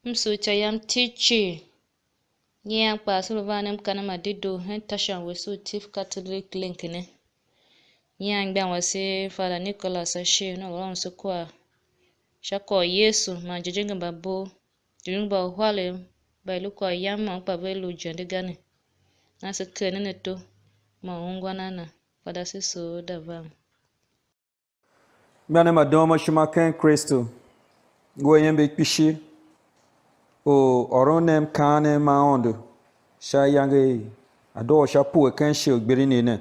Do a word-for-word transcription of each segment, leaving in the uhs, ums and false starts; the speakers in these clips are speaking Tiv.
M sugh ica yam tigh cii. Nyian kpaa se lu van ne mkaanem ma dedoo hen tashan wese u Tiv Catholic Link ne. Nyian mgbian wase Father Nicholas Ashe, una lu ôron se kwagh sha kwagh u Yesu man Jijingi mba bov, Jijingi mba uhar mba i lu kwaghyan môm kpa vea lu ujende ga ne. Na se kegh nen ato man ungwan a na. Father, se sugh da vam. Mba ne ma doo mo ishima ken Kristu, ngu a iember kpishi u ôron ne mkaanem ma Aôndo sha iyange i a doo sha pue ken shighe u gbilin ne.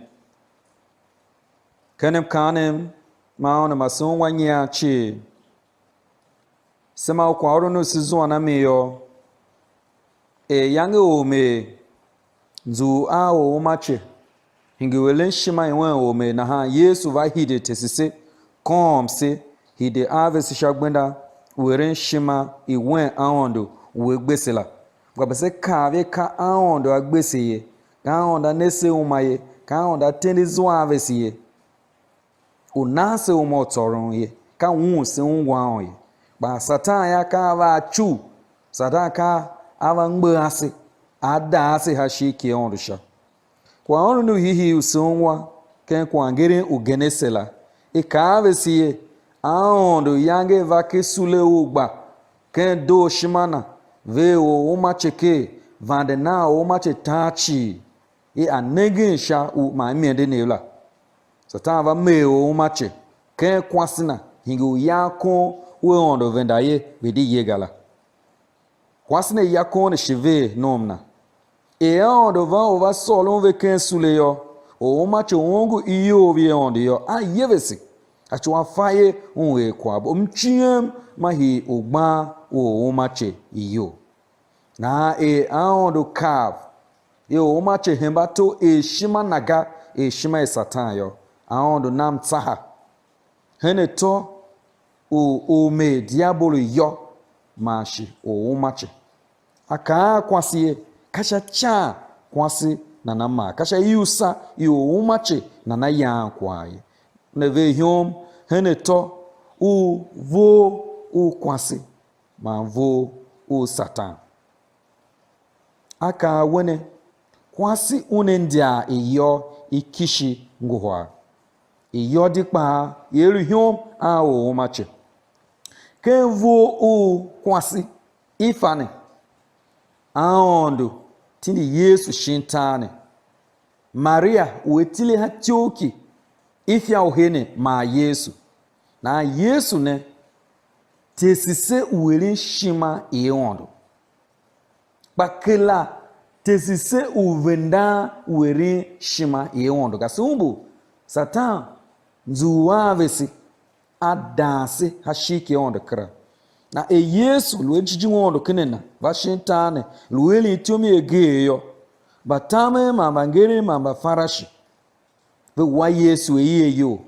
Ken mkaanem ma Aôndo ma se ungwa nyian cii, se ma u kwaghôron u se zuan a mi yô, er iyange i ormer nzughul a or u mace, hingir u eren ishima i wen ormer nahan, Yesu va hide tese se, kôôm se, hide a vese sha gbenda u eren ishima i wen Aôndo u a gbe se la. Kpa se kav ye, ka Aôndo a gbe se ye, ka Aôndo a ne se uma ye, ka Aôndo a tende zua a vese ye. U nan se uma u tsôron ye, ka un se ungwan un ye. Kpa Satan yô, ka a va a cugh, Satan ka a va mgbe ase, a da ase sha ishigh ki Aôndo sha. Kwaghôron u hiihii u se ungwa ken kwaghngeren u Genese la, i kaa a vese er, Aôndo yange va ken sule u gba ken dooshima na, ver or u mace ker, vande nan or u mace tar cii, er a nengen sha u ma m ende ne la. Satan va mee or u mace ken kwase na, hingir u yan kon u Aôndo venda ye, ve̱ di ye ga la. Kwase ne ya kon ne shi ver nom na. Er Aôndo van u va sôron ve ken sule yô, or u mace u ongo iyol i Aôndo yô, a yevese, a tsuwa fa ye, un er kwaghbo mciem ma hii u gban u or u mace iyol. Nahan er Aôndo kav er or u mace hemba ato er ishima na ga, er ishima i Satan yô, Aôndo na mtsaha hen atô u ormer diabolo yô, man shi or u mace. A kaa a kwase ye, ka sha ican kwase nana maa, ka sha iusa i or u mace nana yaan kwagh ye. Ne ver ihom hen atô u vough u kwase man vough u Satan. A kaa a we ne, kwase una indyar iyô i kpishi ngohol, iyô di kpaa i lu ihom a or u mace. Ken vough u kwase i fa ne, Aôndo tindi Yesu shin tar ne. Maria u a tile sha ityough ki ifya u he ne maa Yesu. Nahan Yesu ne, tese se u eren ishima i Aôndo. Kpa kera tese se u vendan u eren ishima i Aôndo ga. Se umbur Satan nzughul a vese, a daan se sha ishigh ki Aôndo kera. Na er Yesu lu a jijingi u Aôndo ken a na, va shin tar ne, lu eren ityom i agee yô, mbatamen man mbangeren man Mbafarishi ve wa Yesu er i ayol.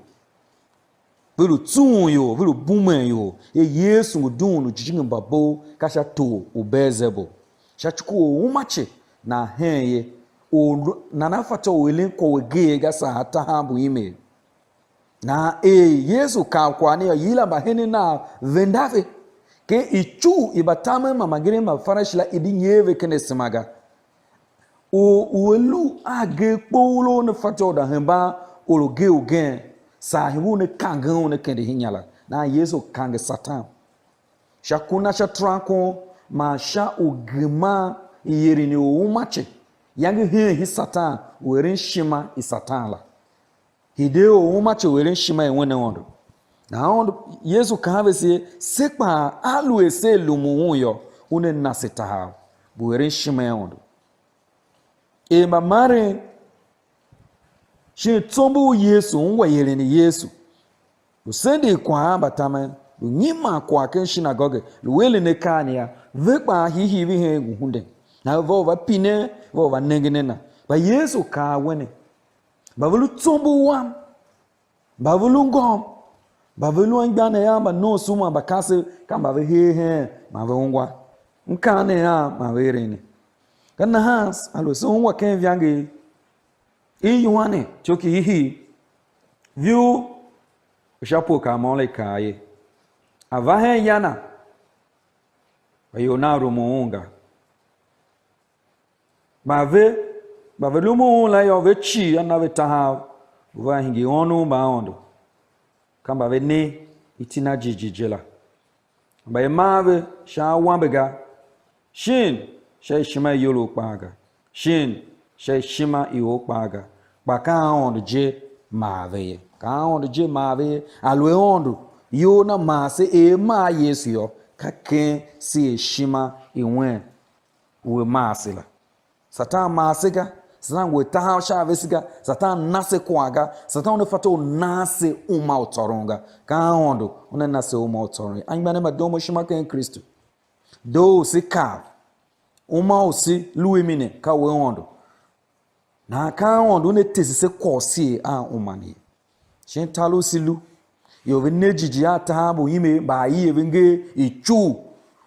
Ve lu tsughun ior, ve lu bumen ior, er Yesu ngu dughun ujijingi mba bov ka sha tor u Beelzebul, sha ci ku or u mace nan hen ye, or nana fatyô u eren kwagh u agee ga saa tahav mbu i mer. Nahan er Yesu kav kwagh ne yô, yila mbahenen nav venda ve, ken icugh i mbatamen man mbangeren mba Farishi la i di nyer ve ken asema ga. Or u a lu a agee kpou loho ne fatyô u da hemban or ugen ugen, saa hembe u ne kangen u ne kende ihinya la. Nahan Yesu kange Satan sha ku na sha terankon man sha u geman ieren i or u mace, yange hen hi Satan u eren ishima i Satan la. Hide or u mace u eren ishima i wen Aôndo. Nahan Aôndo, Yesu kaa a vese er, se kpaa, aluer sea lumun un yô, una na se tahav, mbu eren ishima i Aôndo. Er mbamaren shin tsombor u Yesu, ungwa ieren i Yesu, lu sendegh kwagh a mbatamen, lu nyiman kwagh ken shinagoge, lu eren akaa ne yô, ve kpaa hiihii ve hen ngu hunden. Nahan ve va u va pinen, ve va u va nengen a na. Kpa Yesu kaa a we ne, mba ve lu tsombor wam, mba ve lu ngôm, mba ve lu anmgbianev av mba nomso man mbakasev, ka mba ve hee heen man ve ungwa mkaanem av man ve eren ne. Ka nahan aluer se ungwa ken ivangeli i Yohane, ityough ki hiihii, viu u sha pue kar môm la i kaa ye, a va hen ya na, Kpa ior nagh rumun un ga. Kpa ve, mba ve lumun un la yô, ve cii a na ve tahav, ve va hingir ônov mba Aôndo. Ka mba ve ne iti na jighjigh je la. Mba i maa ve sha awambe ga, shin sha ishima i iyolough kpaa ga, shin sha ishima i or kpaa ga, kpa ka Aôndo je maa ve ye. Ka Aôndo je maa ve ye. A lu Aôndo iyol na maa se er maa Yesu yô, ka ken se er ishima i wen u a maa se la. Satan maa se ga, Satan ngu a tahav sha a vese ga, Satan na se kwagh ga, Satan una fatyô u nan se uma u tsôron ga. Ka Aôndo una na se uma u tsôron. Anmgbianev mba doo mo ishima ken Kristu, doo u se kav uma u se lu a mi ne, ka u Aôndo. Nahan ka Aôndo una tese se kwagh u se er a uma ne ye. Shin tar u se lu, ior ve ne jighjigh a tahav mbu ime mba aie ve nger icugh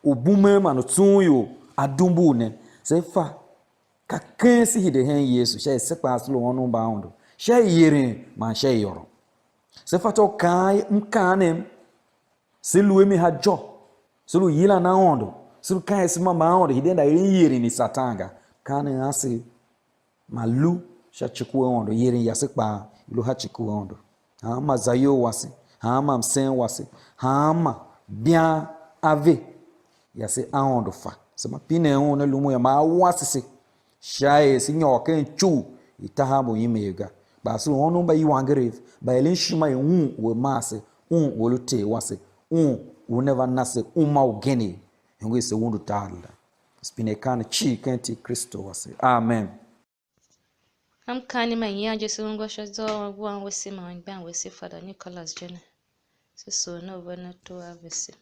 u bumen man u tsughun ior a dumbur ne. Se fa, ka ken se hide hen Yesu, sha er se kpaa se lu ônov mba Aôndo, sha ieren man sha iyôron. Se fatyô u kaan mkaanem, se lu a mi ha jô, se lu yilan Aôndo, se lu kaan se ma ma Aôndo hide nda eren ieren i Satan ga. Mkaanem ase ma lu sha ci ku Aôndo, ieren yase kpaa i lu sha ci ku Aôndo. Hanma zayol wase, hanma msen wase, hanma bian ave yase Aôndo fa. Se ma pinen un ne lumun yô, ma a wase se, sha er se nyôr ken icugh i tahav mbu i mer ga. Kpa se lu ônov mba iwangerev, mba eren ishima i un u a maa se, un u a lu Ter wase, un u una va na se uma ugen, hingir se undu tar la. Se pine akaa ne cii ken iti i Kristu wase. Amen. Ka mkaanem ma nyian je se ungwa sha zwa u wan wase man anmgbian wase, Father Nicholas je ne. Se sugh ne u ven ato a vese.